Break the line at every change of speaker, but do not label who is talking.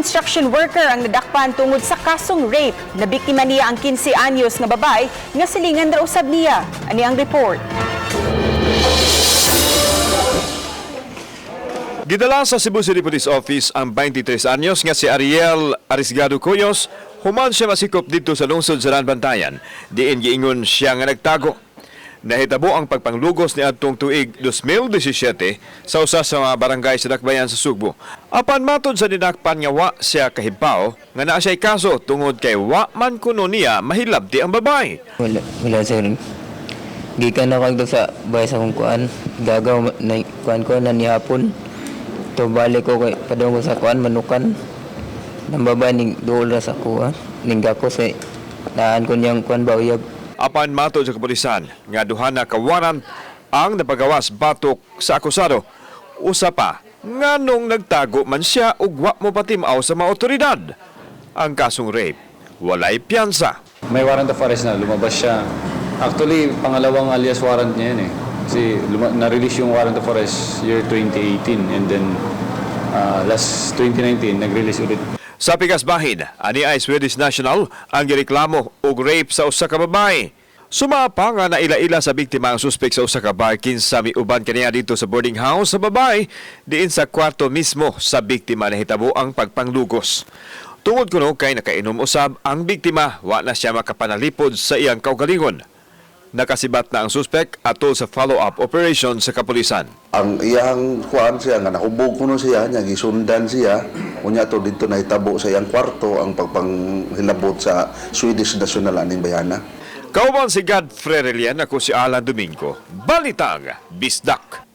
construction worker ang nadakpan tungod sa kasong rape. Nabiktima niya ang 15 anyos nga babae nga silingan ra usab niya. Ani ang report.
Gidala sa Cebu City Police Office ang 23 anyos nga si Ariel Arisgado Cuyos human siya masikop didto sa lungsod sa Bantayan. Diin giingon siya nga nagtago. Nahitabo ang pagpanglugos ni adtong tuig 2017 sa usa sa mga barangay sa Dakbayan sa Sugbo. Apan matod sa dinakpan nga wa siya kahibaw nga naa siya'y kaso tungod kay wa man kuno niya mahilabti ang babae.
Wala, wala, sir. Gikan na kag sa bahay sa akong kuan. Gagaw na kuan ko na nihapon. To balik ko kay padung ko sa kuan manukan. Nang babae ning duol ra sa kuan. Ning gako sa naan ko niyang kuan ba uyab.
Apan matod sa kapulisan nga duha na ka warrant ang napagawas batok sa akusado. Usa pa, nganong nagtago man siya ug wa mo patimaw sa mga otoridad. Ang kasong rape, walay piyansa.
May warrant of arrest na, lumabas siya. Actually, pangalawang alias warrant niya yun eh. Kasi na-release yung warrant of arrest year 2018 and then last 2019, nag-release ulit.
Sa pikas bahin, ani ay Swedish national ang gireklamo og rape sa usa ka babae. Sumapa nga naila-ila sa biktima ang suspek sa usa ka bar kinsa miuban kaniya dito sa boarding house sa babae diin sa kwarto mismo sa biktima nahitabo ang pagpanglugos. Tungod kuno kay nakainom usab ang biktima, wa na siya makapanalipod sa iyang kaugalingon. Nakasibat na ang suspek atol sa follow-up operation sa kapulisan.
Ang iyang kuan siya nga nahubog kuno siya nya gisundan siya, unya to didto nahitabo sa iyang kwarto ang pagpanghilabot sa Swedish national aning bayana.
Kauban si Godfrey Relian, ako si Alan Domingo. Balitang Bisdak.